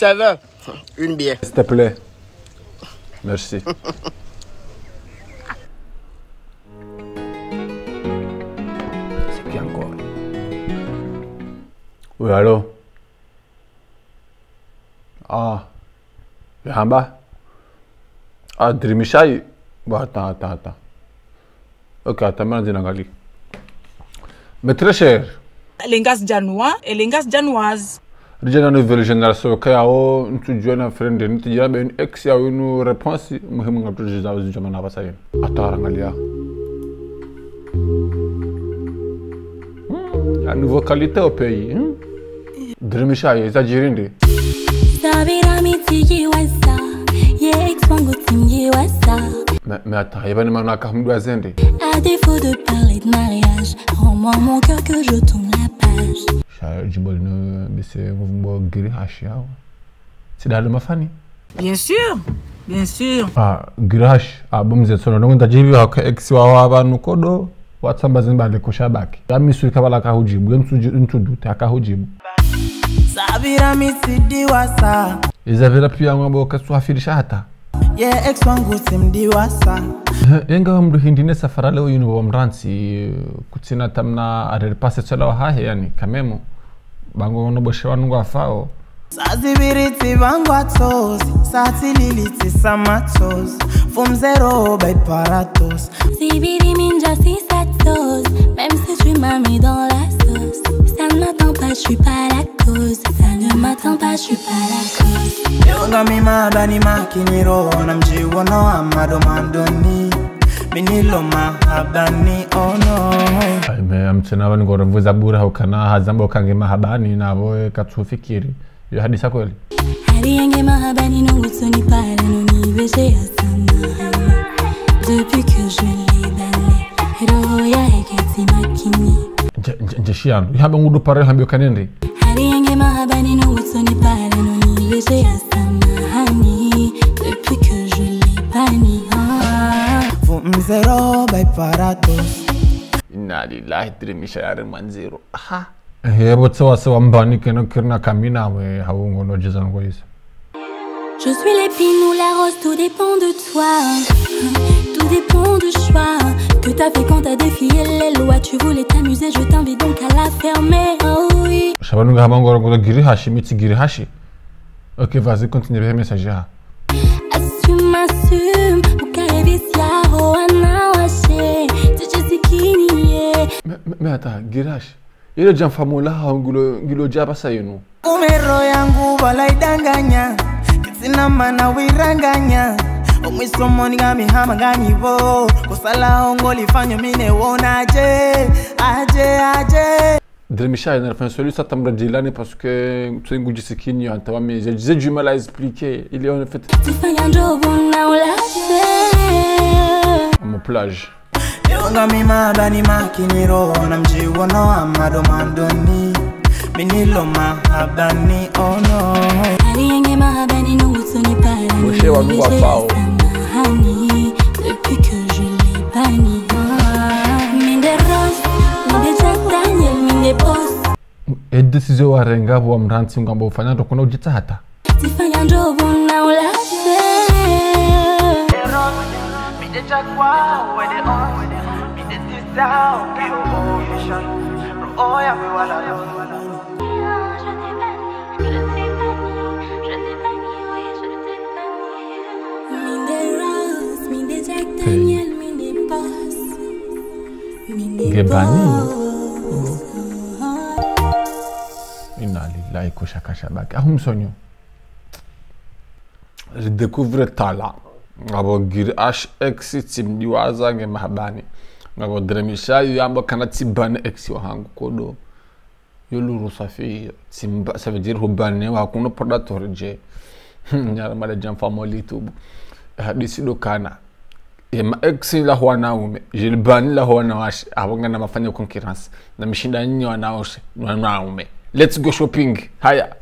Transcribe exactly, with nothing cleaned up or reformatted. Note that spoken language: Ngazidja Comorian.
Ça va ? Une bière. S'il te plaît. Merci. C'est qui encore ? Oui, allô ? Ah, yamba. Ah, Dream Shy. Bon, attends, attends, attends. Ok, attends, maintenant, je n'angali. Mes très chers. Les Ngazidjanois et les Ngazidjanoises. Ridja na nouvelle génération, kaya o, ntsu djuwa na friend, ntsu djuwa na une ex ya une réponse, muhimu nga tu djuwa zidjama na pasa yin. Attends, angalia. Hmm, la nouvelle qualité au pays, hein ? Dream Shy, ça djirinde. Sabira mi tsi djiwasa, ye ex wangu tsi mdjiwasa. Mais, mais attends, yeba ni mana ka mdru azende. À défaut de parler de mariage, rends-moi mon cœur que je tourne la page. Sha djimbo linu bise mvumbo Giri Hashi yawo. Tsi dalo mafani. Bien sûr, bien sûr. Ah, Giri Hashi, ah, bo mze tsono, nongo ndadjibi haka ex wa wa pvanu kodo, watsamba zimba le kusha baki. Ya misuri kabala kahudjibu, ye ntsu dju-, ntsu dute, hakahudjibu. Sabira mi tsi djiwasa. Isabella pia ngwambo katsu hafirisha hata. Ye ex wangu tsi mdjiwasa. Yenga wa mdru hindri ne safara leo yinu wa mrantsi, kutsina tamna arere pase tsola wa hahe, yani, kamemo. Bango ono boshe wanu ngwafao. Saa zibiri tsi bangwa tsozi, saa tsi lili tsi sama tsozi. Fumzero by paratos. Zibiri mindja si sa tsozi, même si tu m'as mis dans la sauce. Ça ne m'atteint pas, je suis pas la cause. Ça ne m'atteint pas, je suis pas la cause. Yonga mi mabani makiniro, na mdji wono amado mandoni. Minilo mahabani, oh no. Ay, mais amtsena wani ngoro mvuza bura hukana hazamba ukange mahabani na boe katsufikiri. Yo hadisa kweli. Hari yenge mahabani no utsoni para no ni veje ya sama. Depuis que je l'ai banni, roho ya heke tsi makini. Nje, nje, nje shiyandu. Yihamba ngudu pare hambi ukanende. Hari yenge mahabani no utsoni para no ni veje ya sama hani. Depuis que je l'ai banni, ah. Fumzero by paratos. Inna lillahi, Dream Shy yare manziro. Ha. He, bo tsewa sewa mbani keno kirina kamina we hawu ngono djeza ngo yisa. Je suis l'épine ou la rose, tout dépend de toi. Tout dépend du choix que t'as fait quand t'as défié les lois. Tu voulais t'amuser, je t'invite donc à la fermer. Oh oui. Sha pvanu ngahamba ngoro ngo Giri Hashi, mi tsi Giri Hashi. Ok, vas-y, continue le message, ha. Assume, assume, ukaribisha ho wanawashe. Tijizikiniye. Mais, mais, mais attends, Giri Hashi. Yele djamfa mola ha ngilo, ngilo djaba sa yinu. Kumero yangu bala idanganya. Kitsina mana wiranganya. Omwiso moni ngami hama nganyi bo. Kusala ongo lifanyo mine wona aje. Aje, aje. Dream Shy, na fin celui ça tamra dilani parce que tu es ngudji sikini, hein, t'as, mais j'ai, j'ai du mal à expliquer. Il est en fait. Tifanya ndobo na ulafe. À mon plage. Yonga mi mabani makiniro, na mdji wono amado mandoni. Minilo mahabani, oh no. Hari yenge mahabani no utsoni para no Moshe wa nungwa pao. Hani, depuis que je l'ai banni. Minde rose, minde Jack Daniel, minde boss. E décision warenga bo wa mrantsi ngwambo ufanya ndo kuna udjitsa hata. Tifanya ndobo na ulafe. Nge banni. Inna lillahi, kusha kasha baki. Ahu msonyo. Je découvre tala. Ngapvo Giri Hashi ex tsi mdjiwaza nge mahabani. Ngapvo Dream Shy yamba kana tsi banni ex wa hangu kodo. Yo luru safi, tsi mba, ça veut dire hu banni wa kuno predator je. Nyara mala djamfa moli tubu. Hadisi ndo kana. Ye ma ex la ho wanaume, je le banni la ho wanawashe, apvo ngana mafanya concurrence. Na mishinda nyinyi wanawashe, wanaume. Let's go shopping. Haya.